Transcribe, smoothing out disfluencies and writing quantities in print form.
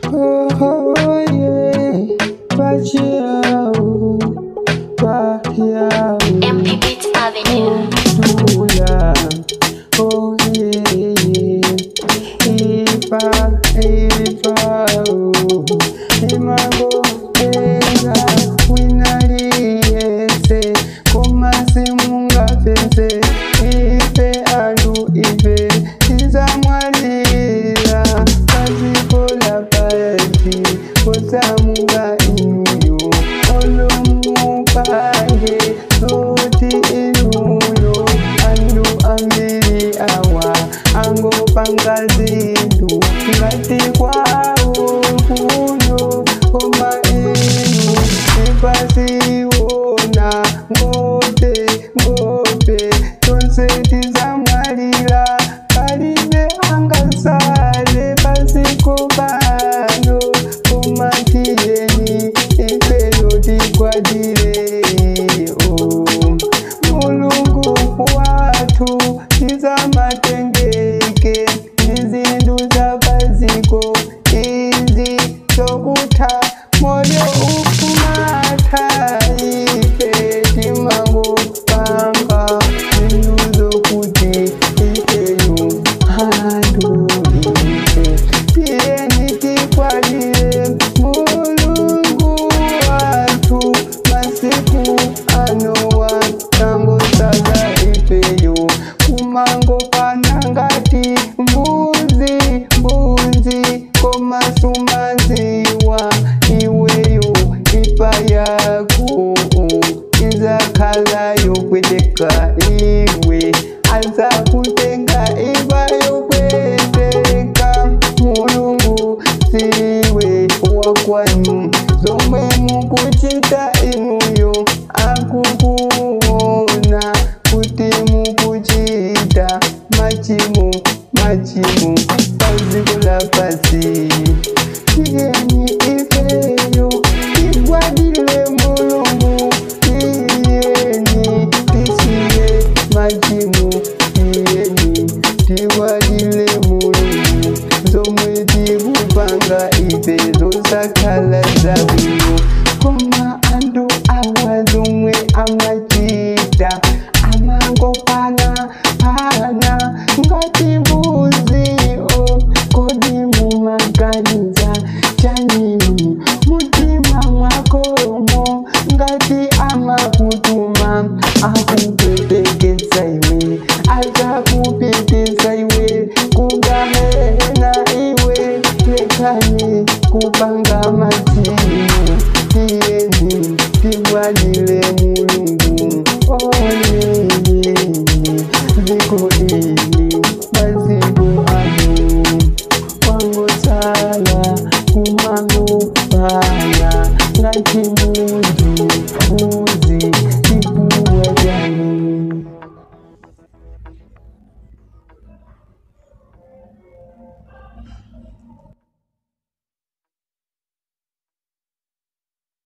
Oh, oh yeah, Pachao, Pachao, MP Beats Avenue. Dula, oh yeah, Ipa, Ipa, oh, Imago, Ega, Winari, Ese, Komasi Munga Fese, Ife, Alu, Ife, Izamwalira, Pazikola Paesi, Kosamuga Inuyo, Olomupange, Soti Inuyo, Andu Ambiri Awa, Ango Pangazindu, Ngati Kwao Kuno, Koma Inu, Ipasiwona, Ngope, Ngope, Tonse tizamwalira, Palibe angasale, pasiko pano, Koma tiyeni, ifeyo tigwadire, oh. Mulungu wathu tizamatengeke, izindu zapaziko, izi zokutha, moyo ukumatha, ife timangopanga, zindu zokuti ifeyo andu ife. Tiyeni tigwadire, Mulungu wathu, masiku anowa, tangosaza ifeyo, kumango panangati, mbuzi, mbuzi, komasumaziwa, iweyo, ipa yako, izakhala yokweteka iwe, azakutenga iba yokweteka, Mulungu siwe wakwanu, zomwe mukuchita inuyo, akukuona kuti mukuchita machimo, machimo, paziko lapasi. Tiyeni ifeyo, tigwadile Mulungu, tiyeni tisiye machimo, tiyeni tigwadile Mulungu, zomwe tikupanga ife zosakhala zabwino, koma andu awa zomwe amachita, amangopana pana ngati mbuzi, oh, kodi mumaganiza chanini mutima mwakomo, ngati amakutuma akupepekesa iwe, azakupitisa iwe kugahena iwe, lekani kupanga machimo, tiyeni tigwadile Mulungu, oh yeah, ziko ili.